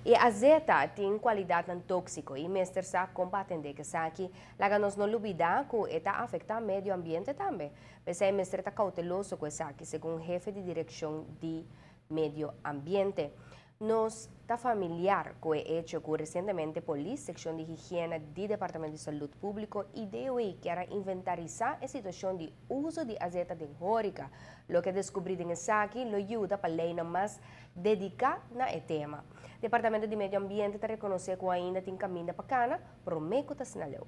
E azeta tin kualidatnan tóksiko i mester sa kon pa atendé ku esaki. Laga nos no lubidá ku e ta afektá medio ambiente tambe. P'esei mester ta kouteloso ku esaki, segun hefe di direkshon di medio ambiente. Nos ta familiar ku e echo ku resientemente polis, sekshon di higiena di Departamento di Salud Públiko i DOE kier a inventarisá e situashon di uso di azeta den hórika. Loke a deskubrí den esaki lo yuda pa leinan mas dediká na e tema. Departamento di Medio Ambiente ta rekonosé ku ainda tin kaminda pa kana promé ku ta asina leu.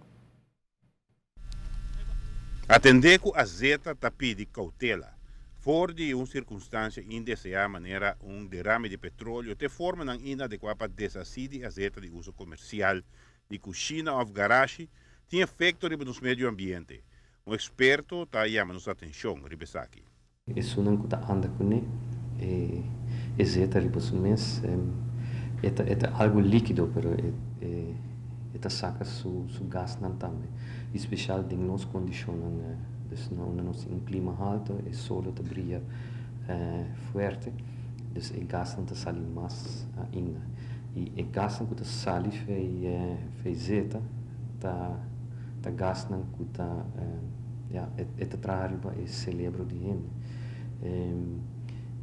Atendé ku azeta ta pidi koutela. For di un sirkunstansia indeseá manera un derame di petroleo te formanan inadekuá pa deshasí di azeta di uso komersial, di kushina òf garashi, tin efekto riba nos medio ambiente. Un eksperto ta yama nos atenshon riba esaki. Esunnan ku ta anda kuné, e zeta riba su mes, e ta e ta algu líkido, pero e e ta saka su su gasnan tambe, i spesial den nos kondishonnan, dus na unda nos tin un klima haltu, e solo ta bria fuerte, dus e gasnan ta sali mas ainda. I e gasnan ku ta sali fei fei zeta ta ta gasnan ku ta. Ya, e ta traha riba e celebro di hende.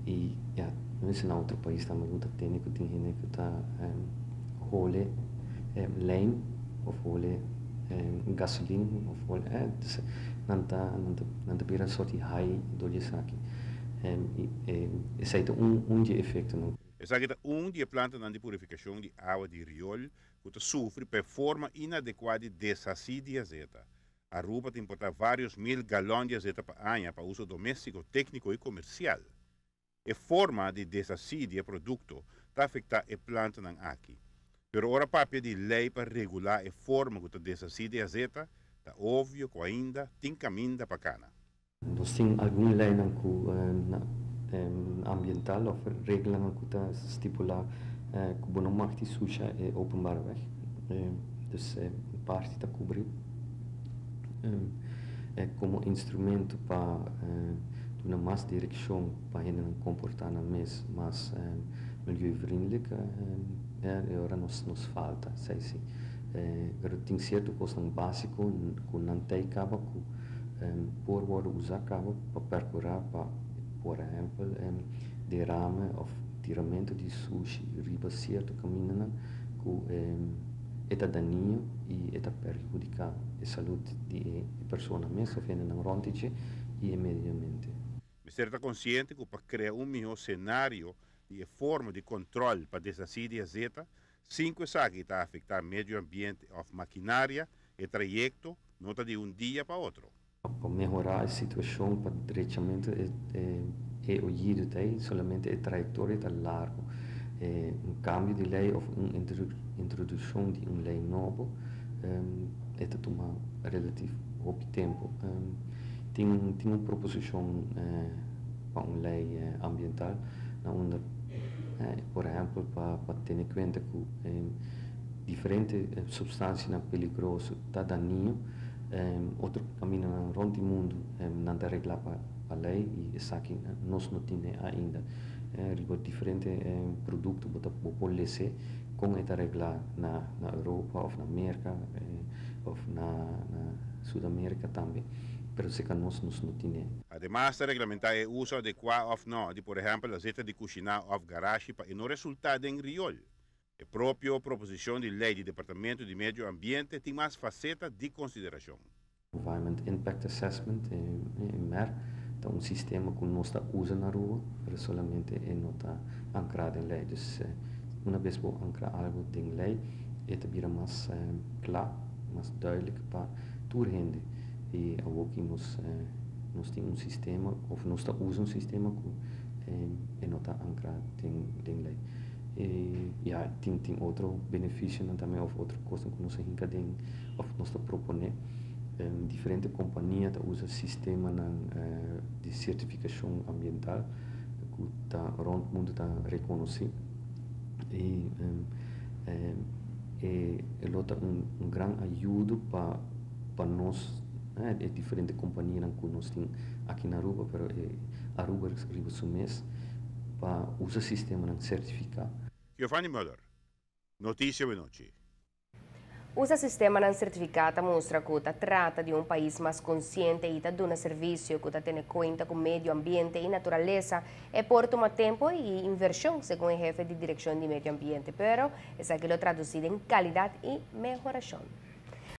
I ya, no mester na otro pais tambe ku ta tende ku tin hende ku ta hole lijm of hole gasolin of hole dus nan ta nan ta bira sort di high dor di esaki. I esei ta un di e efectonan. Esaki ta un di e plantanan di purifikashon di awa di riol ku ta sufri pa e forma inadekuá di deshasí di azeta. Aruba ta importá vários mil galòn di azeta pa aña pa uso doméstiko, tékniko i komersial. E forma di deshasí di e produkto ta afektá e plantanan aki. Pero ora papia di lei pa regulá e forma ku ta deshasí di azeta, ta obvio ku ainda tin kaminda pa kana. Nos tin algun leinan ku ambiental òf reglanan ku ta stipulá ku bo no mag di susha e openbare weg. Dus e parti ta kubrí komo instrumento pa duna mas direkshon pa hendenan komportá nan mes mas milieuvriendelijk. E ora nos falta esei si. Pero tin sierto kosnan básiko ku nan ta e kaba ku por wòrdu usá kaba pa perkurá pa, por ehèmpel, derame òf tiramentu di sushi riba sierto kamindanan ku e ta dañino i e ta perhudiká e salud di e persona mes òf hendenan rònt di dje i e medio ambiente. Mester ta konsiente ku pa krea un mihó senario di e forma di kòntròl pa deshasí di azeta, Sin ku esaki ta afektá medio ambiente òf makinaria, e trayekto no ta di un dia pa otro. Pa mehorá e situashon pa drechamentu e oyido ta ei, solamente e trayektoria ta largu. Un kambio di lei òf un introdukshon di un lei nobo e ta tuma relatif hopi tempu. Tin tin un proposishon pa un lei ambiental na unda por ehèmpel pa tene kuenta ku diferente supstansianan peligroso ta dañino. Otro kamindanan rònt di mundu nan ta reglá pa lei i esaki nos no tine ainda. Riba diferente produkto bo ta bo por lese kon e ta reglá na Europa òf na Merka òf na Sudamerika tambe, pero seka nos nos no tine. Ademas ta reglamentá e uso adekuá òf nò di por ehèmpel azeta di kushiná òf garashi pa e no resultá den riol. E propio proposishon di lei di Departamento di Medio Ambiente tin mas faseta di konsiderashon. Environment Impact Assessment, e mer, ta un sistema ku nos ta usa na Aruba, pero solamente e no ta ankrá den lei. Dus una bes bo ankrá algu den lei, e ta bira mas kla, mas duidelijk pa tur hende. I awoki nos nos tin un sistema of nos ta usa un sistema ku e no ta ankrá den den lei. I ya tin tin otro benefisionan tambe of otro kosnan ku nos a hinka den of nos ta proponé. Diferente kompania ta usa sistemanan di sertifikashon ambiental ku ta rònt mundu ta rekonosí i e lo ta un gran ayudo pa pa nos e diferente kompanianan ku nos tin aki na Aruba pero e Aruba riba su mes pa usa sistemanan sertifiká. Giovanni Muller. Noticia Awe Nochi. Usa sistemanan certifica ta mustra cu ta trata di un pais mas consciente y ta duna servicio cu ta tene cuenta cu medio ambiente y naturalesa. E por tuma tempo y inversion, segun e hefe di Direccion di Medio Ambiente, pero esaki lo traduci den calidad y mehoracion.